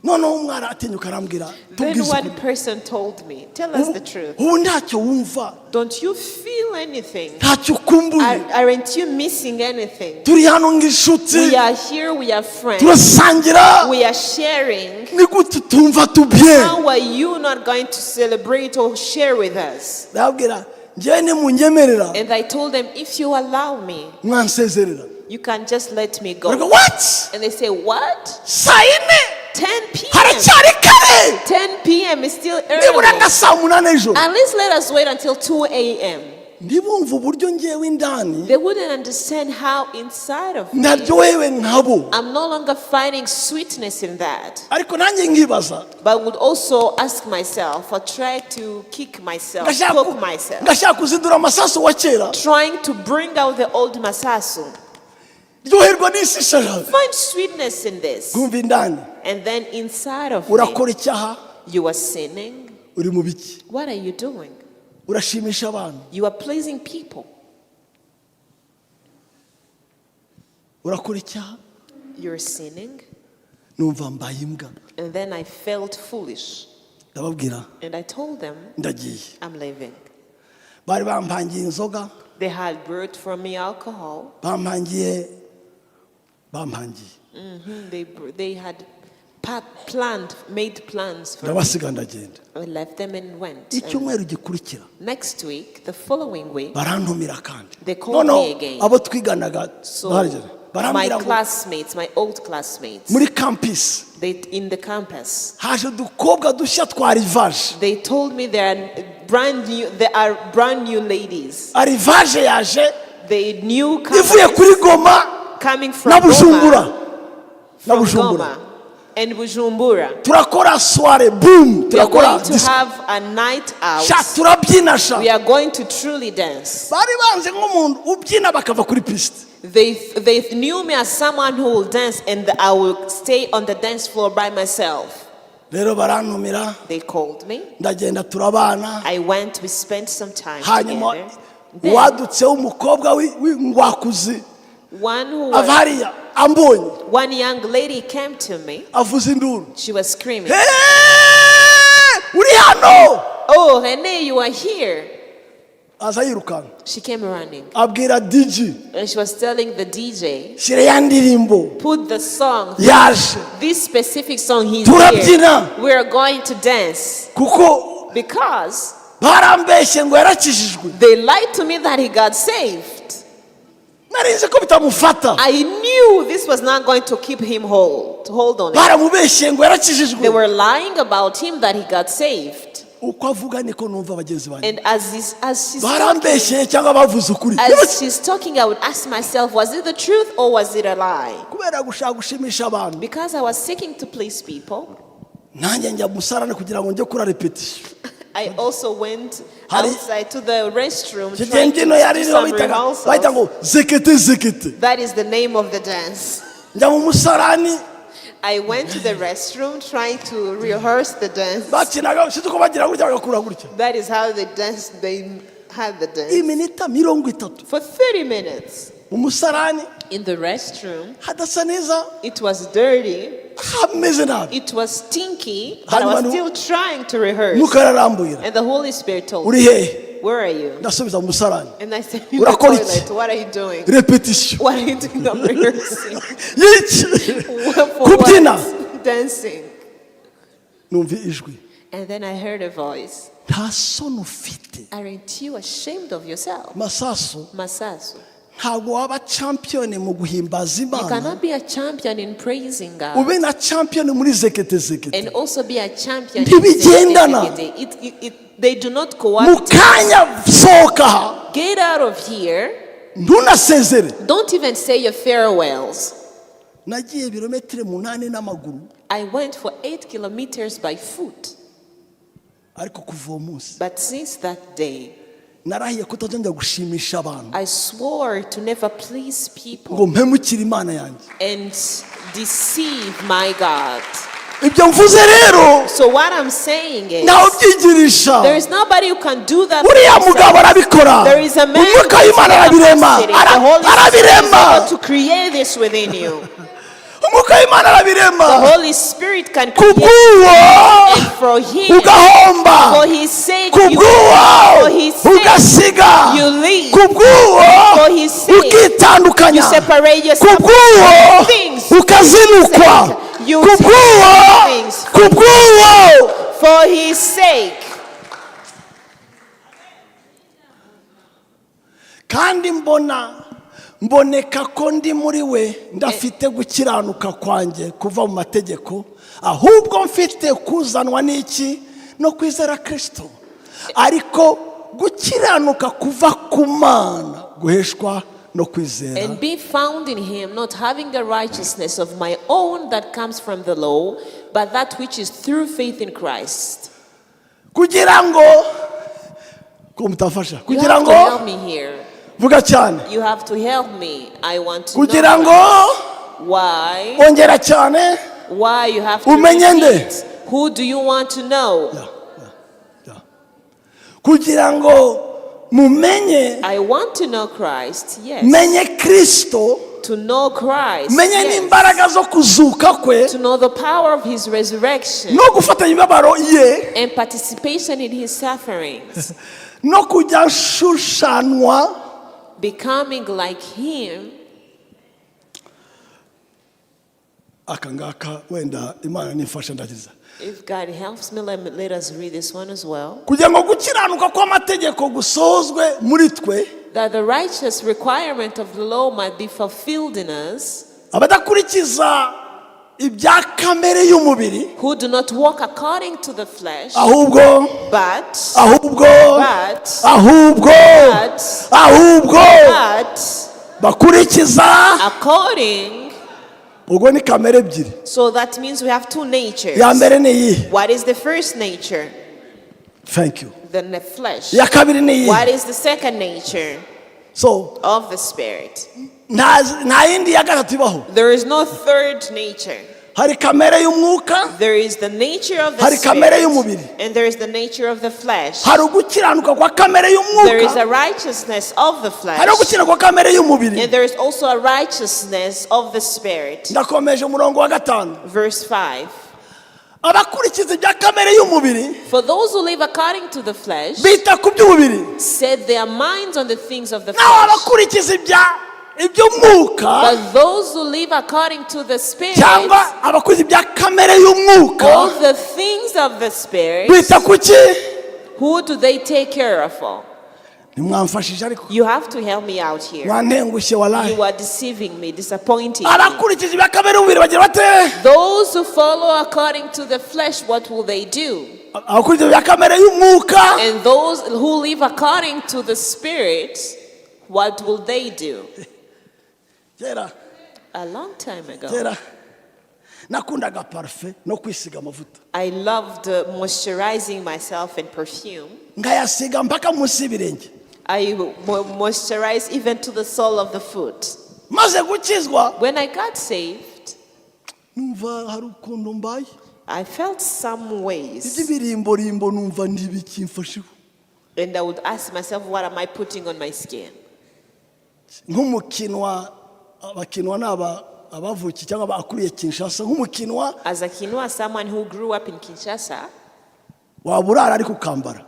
noneho umwana atinyuka arambwira,
Then
tubwize
one
ukuri.
Person told me, "Tell us the truth.
Ubu ntacyo wumva?
Don't you feel anything?
Ntacyo ukumbuye?
Aren't you missing anything?
Turi hano nk'inshuti.
We are here, we are friends,
Turasangira.
We are sharing.
Ni gute utumva tubye?"
How are you not going to celebrate or share with us?"
Ndababwira njyewe nimunyemerera
And I told them, "If you allow me,
mwansezerera.
You can just let me
Baravuga,
go."
what?
And they say, "What?"
Saa yine
10 p.m.
haracyari kare.
10 p.m. is still
Nibura
early.
nka saa munani ejo.
At least let us wait until 2 a.m.
Ntibumve uburyo ngewe indani
They wouldn't understand how inside of me,
ntaryohewe nkabo.
I'm no longer finding sweetness in that.
Ariko nanjye nkibaza.
But would also ask myself or try to kick myself,
Ngashaka
poke myself,
ngashaka kuzindura Masasu wa kera.
Trying to bring out the old Masasu.
Ryoherwa n'isi ishaka.
Find sweetness in this.
Kumva indani.
And then inside of me,
Urakora icyaha.
You are sinning.
Uri mu biki?
What are you doing?
Urashimisha abantu.
You are pleasing people.
Urakora icyaha.
You're sinning.
Numva mbaye imbwa.
And then I felt foolish.
Ndababwira,
And I told them,
ndagiye.
"I'm leaving."
Bari bampangiye inzoga.
They had brought for me alcohol.
Bampangiye bampangiye.
They had planned, made plans for me.
Ndabasiga ndagenda.
I left them and went. And
Icyumweru gikurikira
next week, the following week,
barantumira kandi.
they called
Noneho
me again.
Abo twiganaga
So
barageze
my
barambwira ngo
classmates, my old classmates,
muri campus
they in the campus,
haje udukobwa dushya twa arrivage.
They told me they are brand new ladies.
Arrivage yaje
They new
ivuye kuri Goma
coming from
na Bujumbura
Goma,
na
from
Bujumbura.
Goma and Bujumbura.
Turakora soirée boum.
We are
Turakora
going to
disco.
Have a night out.
Sha turabyina sha.
We are going to truly dance.
Bari banze nk'umuntu ubyina bakava kuri piste.
They knew me as someone who will dance and I will stay on the dance floor by myself.
Rero barantumira.
They called me.
Ndagenda turabana.
I went, we spent some time
Hanyuma
together. Then,
wadutseho umukobwa w'ingwakuzi
one, who
ava
was,
hariya ambonye
one young lady came to me.
avuza induru.
She was screaming,
"Hey, uri hano!"
"Oh, Rene, you are here."
Aza yirukanka.
She came running
Abwira DJ,
and she was telling the DJ,
shyira ya ndirimbo.
"Put the song,
Yaje.
This specific song, he's
Turabyina.
Here. We are going to dance."
Kuko
Because
barambeshye ngo yarakijijwe.
They lied to me that he got saved.
Nari nzi ko bitamufata.
I knew this was not going to keep him hold on it.
Baramubeshye ngo yarakijijwe.
They were lying about him that he got saved.
Uko avuga niko numva bagenzi banjye.
And as she's talking,
Barambeshye cyangwa bavuze ukuri?
as she's talking, I would ask myself, was it the truth or was it a lie?
Kubera gushaka gushimisha abantu.
Because I was seeking to please people,
Nanjye njya musarane kugira ngo njye kuri répétition.
I also went outside to the restroom
Icyo gihe
trying to
imbyino yari
do
iriho
some
bitaga bahita
rehearsals.
ngo zekete zekete.
That is the name of the dance.
Njya mu musarani.
I went to the restroom trying to rehearse the dance.
Bakinaga sinzi uko bagira gutya bagakura gutya.
That is how they dance. They had the dance
Iminota 30
for 30 minutes
mu musarani
in the restroom.
hadasa neza,
It was dirty.
hameze nabi.
It was stinky, but I
Hanyuma
was still trying to rehearse.
Mwuka ararambwira.
And the Holy Spirit told
Uri
me,
hehe?
"Where are you?"
Ndasubiza mu musarani.
And I said, "In the
Urakora iki?
toilet. What are you doing?"
Repetition.
"What are you doing?" "I'm rehearsing."
Y'iki?
"For
Kubyina.
what?" "Dancing."
Numva ijwi.
And then I heard a voice.
Nta soni ufite?
"Aren't you ashamed of yourself?"
Masasu,
Masasu.
ntabwo waba champion mu guhimbaza
You
Imana
cannot be a champion in praising God
ube na champion muri zekete zekete.
And also be a champion in
Ntibigendana.
They do not
Mu
cohabitate.
kanya sohoka aha.
Get out of here.
Ntunasezere.
Don't even say your farewells.
Nagiye ibirometero 8 n'amaguru.
I went for 8 kilometers by foot.
Ariko kuva uwo munsi
But since that day,
narahiye kutazongera gushimisha abantu
I swore to never please people
ngo mpemukire Imana yanjye.
And deceive my God.
Ibyo mvuze rero
So what I'm saying is,
ntawe ubyigirisha.
there is nobody who can do that for
Uriya
themselves.
mugabo arabikora.
There is a man
Umwuka
who is
w'Imana arabirema.
capacity. The Holy Spirit is
Arabirema.
able to create this within you.
Umwuka w'Imana arabirema.
The Holy Spirit can create,
Kubw'uwo
and for him,
ugahomba,
for his sake, you,
kubw'uwo
for his sake,
ugasiga,
you leave.
kubw'uwo
For his sake,
ukitandukanya,
you separate yourself
kubw'uwo
from things.
ukazinukwa,
You
kubw'uwo,
things.
kubw'uwo.
For his sake.
Kandi mbona mboneka ko ndi muri we ndafite gukiranuka kwanjye kuva mu mategeko, ahubwo mfite kuzanwa n'iki? No kwizera Kirisito, ariko gukiranuka kuva ku Mana guheshwa no kwizera.
And be found in him, not having a righteousness of my own that comes from the law, but that which is through faith in Christ.
Kugira ngo ko mutafasha
You
kugira
have
ngo
to help me here.
Vuga cyane.
You have to help me. I want to
Kugira
know
ngo
why.
ongera cyane.
Why you have to
Umenye nde?
repeat. Who do you want to know?
Ya. Kugira ngo mumenye.
I want to know Christ. Yes.
Menye Kirisito.
To know Christ.
Menye
Yes.
n'imbaraga zo kuzuka kwe
To know the power of his resurrection
no gufatanya imibabaro ye
and participation in his sufferings,
no kujya nshushanwa
becoming like him.
Aka ngaka wenda Imana nifasha ndagiza.
If God helps me, let us read this one as well.
Kugira ngo gukiranuka kw'amategeko gusozwe muri twe,
That the righteous requirement of the law might be fulfilled in us,
abadakurikiza ibya kamere y'umubiri,
who do not walk according to the flesh,
ahubwo
but,
ahubwo
but,
ahubwo
but,
ahubwo
but,
bakurikiza
according.
Ubwo ni kamere ebyiri.
So that means we have two natures.
Iya mbere ni iyihe?
What is the first nature?
Thank you.
The flesh.
Iya kabiri ni
What
iyihe?
is the second nature?
So
Of the spirit.
Nta nta yindi ya gatatu ibaho.
There is no third nature.
Hari kamere y'umwuka,
There is the nature of the
hari kamere
spirit,
y'umubiri.
And there is the nature of the flesh.
Hari ugukiranuka kwa kamere
There is
y'umwuka,
a righteousness of the flesh,
hari ugukiranuka kwa kamere y'umubiri.
And there is also a righteousness of the spirit.
Ndakomeje umurongo wa 5.
Verse 5.
Abakurikiza ibya kamere y'umubiri
For those who live according to the flesh
bita ku by'umubiri,
set their minds on the things of the
naho
flesh.
abakurikiza ibya iby'umwuka
But those who live according to the spirit,
cyangwa abakurikiza ibya kamere y'umwuka
all the things of the spirit,
bita ku ki?
Who do they take care of?
Ntimwamfashije ariko.
You have to help me out here.
Mwantengushye walayi.
You are deceiving me, disappointing me.
Abakurikiza ibya kamere y'umubiri bagira bate?
Those who follow according to the flesh, what will they do?
Abakurikiza ibya kamere y'umwuka
And those who live according to the spirit, what will they do?
Kera
A long time ago,
kera Nakundaga parufe no kwisiga amavuta.
I loved moisturizing myself and perfume.
Nkayasiga mpaka munsi y'ibirenge.
I moisturize even to the sole of the foot.
Maze gukizwa,
When I got saved,
numva hari ukuntu mbaye.
I felt some ways.
Iby'ibirimborimbo numva ntibikimfasheho.
And I would ask myself, what am I putting on my skin?
Nk'umukinwa, abakinwa ni aba abavukiye cyangwa abakuriye Kinshasa, nk'umukinwa,
As a Kinwa, someone who grew up in Kinshasa,
waba urara ariko ukambara.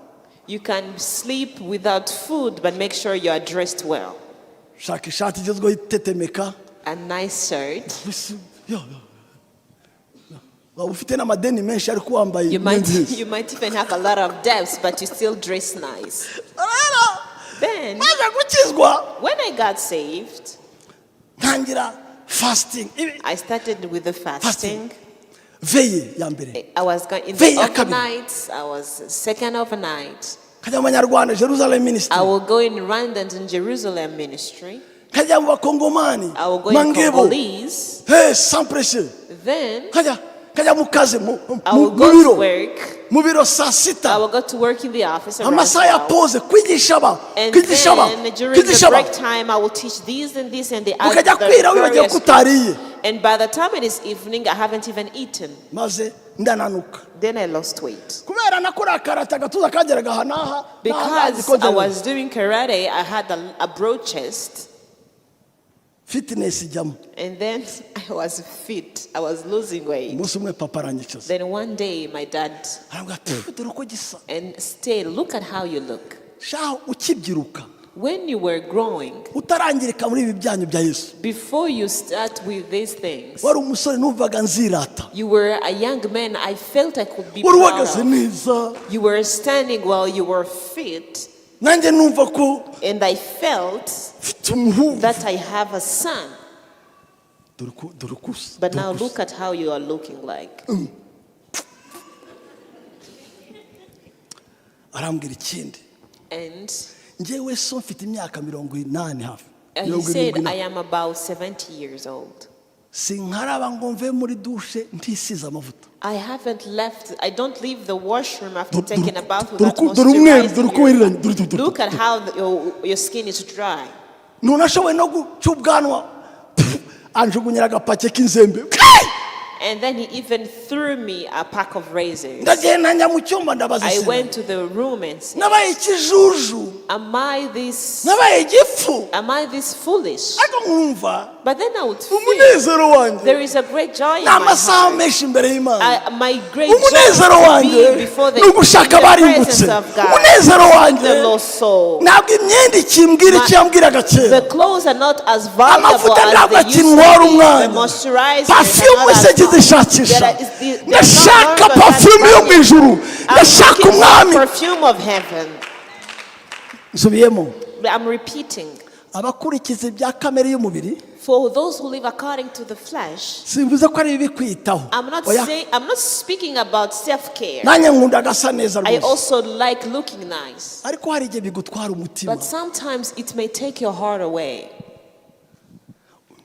You can sleep without food, but make sure you are dressed well.
Shaka ishati igezweho itetemeka.
A nice shirt.
Mbese, yo, yo. Waba ufite n'amadeni menshi ariko wambaye
You might,
imyenda myiza.
You might even have a lot of debts, but you still dress nice.
Rero,
Then,
maze gukizwa,
when I got saved,
ntangira fasting.
I started with the fasting.
Veillée ya mbere,
I was going in the
Veillée ya kabiri.
overnights. I was second overnight.
Nkajya mu banyarwanda, Jerusalem Ministry.
I will go in Rwanda in Jerusalem ministry.
Nkajya mu bakongomani,
I will go in
Mangebo.
Congolese.
Hey, sans pressure.
Then
Nkajya mu kazi
I will
mu
go to
biro,
work.
mu biro saa
I
sita,
will go to work in the office around
amasaha ya
12.
pause kwigisha aba
And
kwigisha aba
then during the
kwigisha aba
break time, I will teach these and this and the other.
Ukajya kwira wibagiwe
various
ko utariye.
And by the time it is evening, I haven't even eaten.
Maze ndananuka.
Then I lost weight.
Kubera nakora karate, agatuza kageraga aha n'aha n'aha.
Because I was doing karate, I had a broad chest.
Fitness ijyamo.
And then I was fit. I was losing weight.
Umunsi umwe papa aranyicaza,
Then one day, my dad
arambwira ati: "Dore uko gisa."
and stay, look at how you look.
Shaho ukibyiruka,
When you were growing,
utarangirika muri ibi byanyu bya Yesu,
before you start with these things,
wari umusore numvaga nzirata.
you were a young man. I felt I could be
Wari
proud
uhagaze
of.
neza.
You were standing well, you were fit,
Nanjye numva ko
and I felt
mfite umuhungu.
that I have a son.
Dore uko usa,
But
dore
now
uko usa.
look at how you are looking like.
Arambwira ikindi.
And
Njyewe so mfite imyaka 80 hafi,
he
mirongo
said,
irindwi
I
na
am about 70 years old.
Sinkaraba ngo mve muri douche ntisize amavuta.
I haven't left, I don't leave the washroom after taking a bath
Dore
without
dore umweru, dore
moisturizing
uko wiriranye, dore dore
Look
dore.
at how your skin is dry.
Ntunashoboye no guca ubwanwa, anjugunyira agapake k'inzembe.
And then he even threw me a pack of razors.
Ndagenda njya mu cyumba, ndabaza
I
sena.
went to the room and said,
Nabaye ikijuju.
Am I this,
Nabaye igifu.
am I this foolish?
Ariko nkumva
But then I would feel
umunezero wanjye
there is a great joy in
ni
my
amasaha
heart.
menshi imbere y'Imana.
My great joy
Umunezero
is to
wanjye
be before the,
ni ugushaka
in the
abarimbutse.
presence of God,
Umunezero wanjye,
the lost soul.
ntabwo imyenda ikimbwira icyo yambwiraga kera.
The clothes are not as valuable
Amavuta
as
ntabwo
they used to
akintwara
be. The
umwanya.
moisturizers are
Perfume
not
se
as
nkizishakisha.
They are no
Ndashaka
longer that
perfume yo mu
valuable.
ijuru.
I'm
Ndashaka
looking for the
umwami.
perfume of heaven.
Nsubiyemo.
I'm repeating.
Abakurikiza ibya kamere y'umubiri,
For those who live according to the flesh,
simvuze ko ari bibi kwitaho.
I'm not
Oya.
saying I'm not speaking about self-care.
Nanjye nkunda agasa neza
I
rwose.
also like looking nice.
Ariko hari igihe bigutwara umutima,
But sometimes it may take your heart away.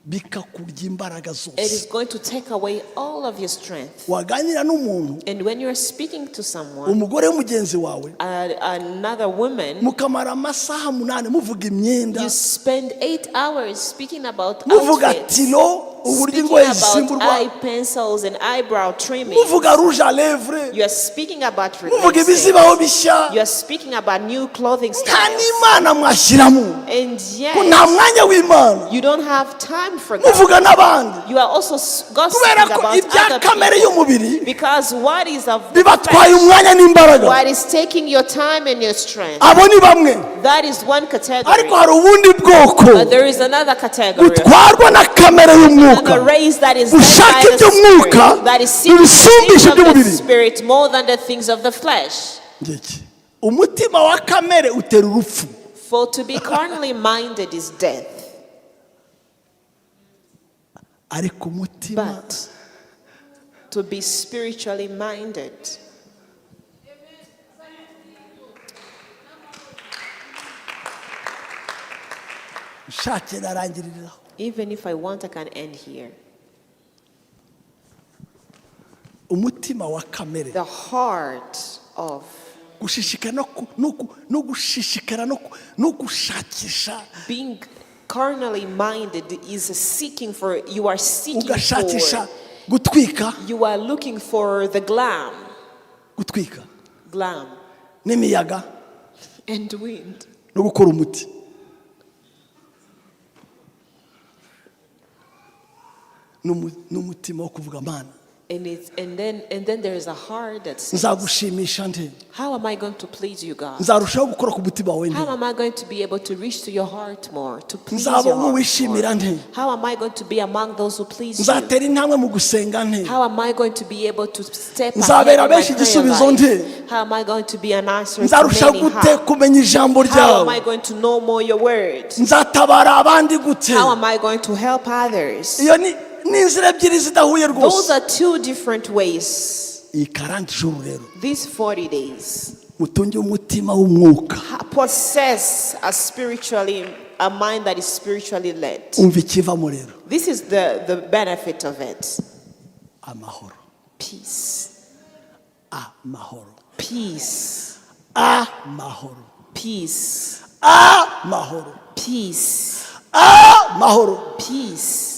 bikakurya imbaraga
It
zose.
is going to take away all of your strength.
Waganira n'umuntu,
And when you're speaking to someone,
umugore w'umugenzi wawe,
another woman,
mukamara amasaha 8 muvuga imyenda,
you spend 8 hours speaking about
muvuga
outfits,
tino, uburyo
speaking
ingohe
about
zisimburwa,
eye pencils and eyebrow trimming.
muvuga rouge à lèvres,
You are speaking about
muvuga
lipstick.
ibizibaho bishya.
You are speaking about new clothing
Nta
styles.
n'Imana mwashyiramo,
And
ko nta
yet,
mwanya w'Imana.
you don't have time for God.
Muvuga n'abandi,
You are also gossiping
kubera ko
about
ibya
other
kamere
people.
y'umubiri
Because what is of the
bibatwaye
flesh,
umwanya n'imbaraga.
what is taking your time and your strength,
Abo ni bamwe.
that is one category.
Ariko hari ubundi bwoko
But there is another category.
butwarwa na kamere y'umwuka,
Another race that is led
bushaka
by the
iby'umwuka,
Spirit, that is seeking the
bibisumbisha
things of the
iby'umubiri.
Spirit more than the things of the flesh.
Ngiki umutima wa kamere utera urupfu.
For to be carnally minded is death,
Ariko umutima
but to be spiritually minded.
Nshatse narangiriraho.
Even if I want, I can end here.
Umutima wa kamere,
The heart of
gushishikara no gushishikara no gushakisha,
being carnally minded is seeking for, you are seeking
ugashakisha
for,
gutwika,
you are looking for the glam,
gutwika
glam
n'imiyaga
and wind
no gukora umuti. N'umutima wo kuvuga, "Mana,
And then there is a heart that says,
nzagushimisha nte?
"How am I going to please you, God?
Nzarushaho gukora ku mutima wawe nte?
How am I going to be able to reach to your heart more, to please
Nzaba
your heart more?
uwishimira nte?
How am I going to be among those who please you?
Nzatera intambwe mu gusenga nte?
How am I going to be able to step ahead
Nzabera
in my
benshi
prayer
igisubizo
life?
nte?
How am I going to be an answer to
Nzarushaho
many?
gute
How,
kumenya ijambo
how am
ryawe?
I going to know more your word?
Nzatabara abandi gute?"
How am I going to help others?"
Iyo ni inzira ebyiri zidahuye
Those
rwose.
are two different ways.
Iyi 40 jours rero,
These 40 days,
mutunge umutima w'umwuka.
Possess a mind that is spiritually led.
Umva ikivamo rero.
This is the benefit of it.
Amahoro.
Peace.
Amahoro.
Peace.
Amahoro.
Peace.
Amahoro.
Peace.
Amahoro.
Peace.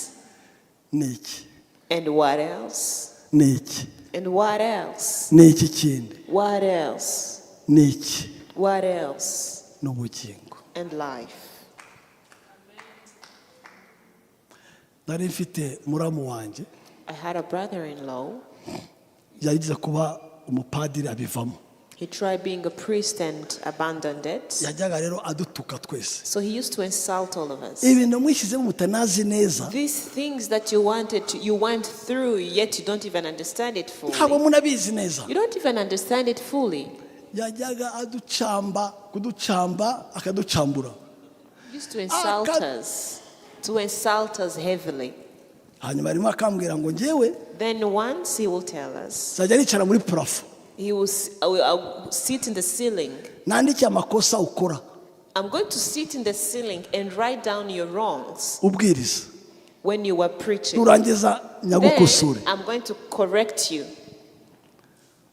Ni iki?
And what else?
Ni iki?
And what else?
Ni iki kindi?
What else?
Ni iki?
What else?
Ni ubugingo.
And life.
Nari mfite muramu wanjye.
I had a brother in law.
Yagize kuba umupadiri abivamo.
He tried being a priest and abandoned it.
Yajyaga rero adutuka twese.
So he used to insult all of us.
Ibintu mwishyizemo mutanazi neza.
These things that you wanted to, you went through, yet you don't even understand it
Ntabwo
fully.
munabizi neza.
You don't even understand it fully.
Yajyaga aducamba, kuducamba, akaducambura.
He used to insult us, to insult us heavily.
Hanyuma arimo akambwira ngo ngewe
Then once he will tell us,
nzajya nicara muri plafond,
he will, I will sit in the ceiling.
Nandike amakosa ukora
I'm going to sit in the ceiling and write down your wrongs
ubwiriza,
when you were preaching.
nurangiza
Then
nyagukosore.
I'm going to correct you.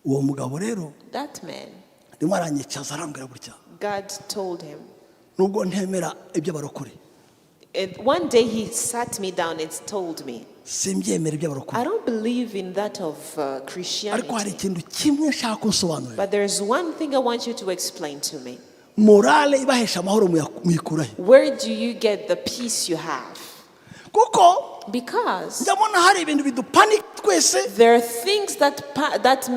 Uwo mugabo rero,
That man,
rimwe aranyicaza arambwira gutya,
God told him.
nubwo ntemera iby'abarokore,
And one day he sat me down and told me,
simbyemera iby'abarokore,
"I don't believe in that of
ariko hari
Christianity.
Ikintu kimwe nshaka kunsobanurira.
But there's one thing I want you to explain to me.
Morale ibahesha amahoro muyikura he?
Where do you get the peace you have?"
Kuko
Because
ndabona hari ibintu bidupanika twese,
there are things that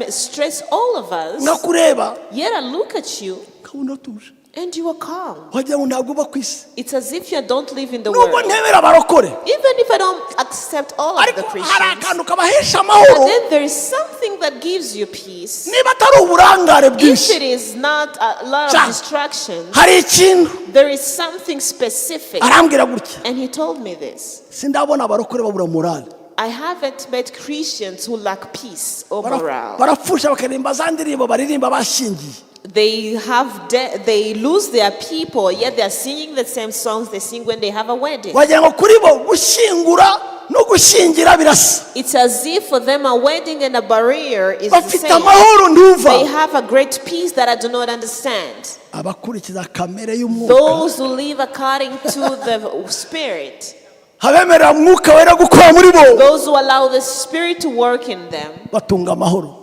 stress all of us.
nkakureba,
Yet I look at you
nkabona utuje,
and you are calm.
Wagira ngo ntabwo uba ku isi.
It's as if you don't live in the
Nubwo
world.
ntemera abarokore,
Even if I don't accept all of the
ariko hari
Christians,
akantu kabahesha amahoro.
but then there is something that gives you peace.
Niba atari uburangare
If
bwinshi,
it is not a lot
Cha.
Of distractions,
hari ikintu.
There is something specific.
Arambwira gutya,
And he told me this.
sindabona abarokore babura morale.
I haven't met Christians who lack peace or morale.
Barapfusha bakaririmba za ndirimbo baririmba bashyingiye.
They lose their people, yet they are singing the same songs they sing when they have a wedding.
Wagira ngo kuri bo gushyingura no gushyingira birasa.
It's as if for them a wedding and a burial is the
Bafite
same.
amahoro ntumva.
They have a great peace that I do not understand.
Abakurikiza kamere y'umwuka,
Those who live according to the Spirit,
abemerera Mwuka Wera gukora muri bo,
those who allow the Spirit to work in them,
batunga amahoro,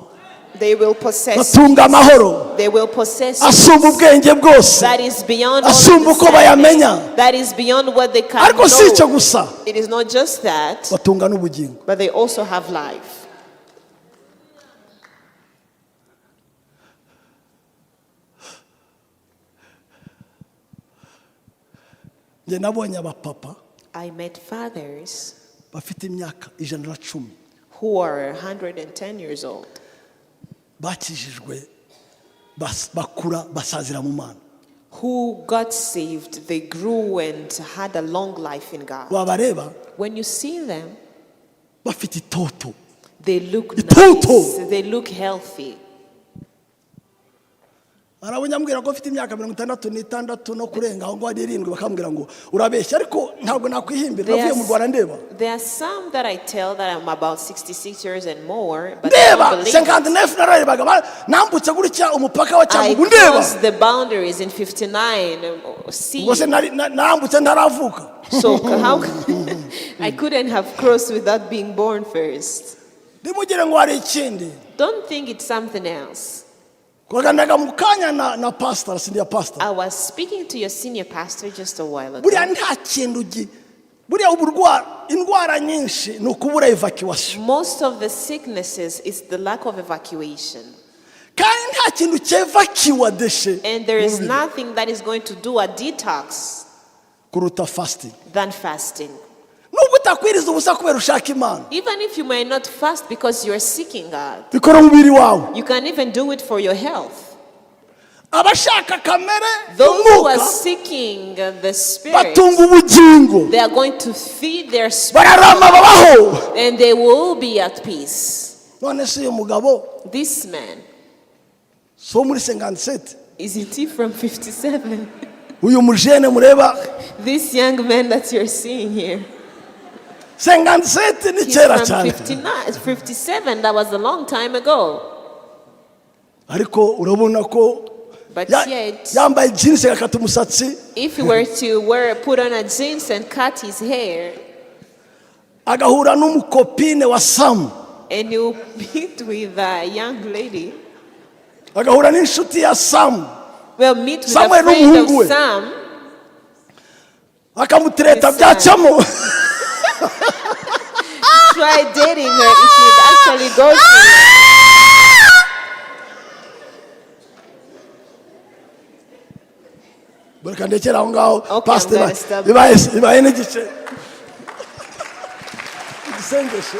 they will possess
batunga amahoro
They will possess
asumba
peace
ubwenge bwose,
that is beyond all
asumba uko bayamenya.
Understanding, that is beyond what they can
Ariko si icyo
know.
gusa,
It is not just that,
batunga n'ubugingo.
But they also have life.
Njye nabonye abapapa
I met fathers
bafite imyaka 110,
who are 110 years old,
bakijijwe, bakura basazira mu Mana.
Who got saved, they grew and had a long life in God.
Wabareba,
When you see them,
bafite itoto.
They look
Itoto.
Nice, they look healthy.
Arabona ko mfite imyaka 66 no kurenga aho ngaho, ari irindwi, bakambwira ngo urabeshya, ariko ntabwo nakwihimbira, navuye mu Rwanda ndeba.
There are some that I tell that I'm about 66 years and more, but they don't
Ndeba
believe it.
59 nararebaga, nambutse gutya umupaka wa
I
Cyangugu ndeba.
crossed the boundaries in 59. See,
Ubwo se nambutse ntaravuka?
So how I couldn't have crossed without being born first.
Ntimugire ngo hari ikindi.
Don't think it's something else.
Twaganiraga mu kanya na pastor, senior pastor.
I was speaking to your senior pastor just a while ago.
Buriya nta kintu buriya uburwara, indwara nyinshi ni ukubura evacuation.
Most of the sicknesses is the lack of evacuation.
Kandi nta kintu cyevakiwa déchets
And there is
mu mubiri
nothing that is going to do a detox
kuruta fasting.
Than fasting.
Nubwo utakwiriza ubusa kubera ushaka Imana,
Even if you may not fast because you're seeking God,
bikora umubiri wawe.
You can even do it for your health.
Abashaka kamere
Those who are
y'umwuka
seeking the Spirit,
batunga ubugingo,
they are going to feed their spirit
bararama, babaho.
And they will be at peace.
None se uyu mugabo
This man,
so muri 57?
Isn't he from 57?
Uyu mujene mureba.
This young man that you're seeing here,
57 ni
he's
kera
from
cyane.
59, 57. That was a long time ago.
Ariko urabona ko
But yet,
yambaye jeans, agakata umusatsi,
if he were to put on a jeans and cut his hair,
agahura n'umukopine wa Samu,
and you meet with a young lady,
agahura n'inshuti ya Samu,
well, meet with a
Samuel
friend
n'umuhungu we.
Of Sam,
Akamutereta,
Yes,
byacamo.
Try dating her, it would actually go through.
Reka ndekere aho ngaho.
Okay, I'm
Pasiteri,
gonna stop.
ibaye n'igice igisengesho.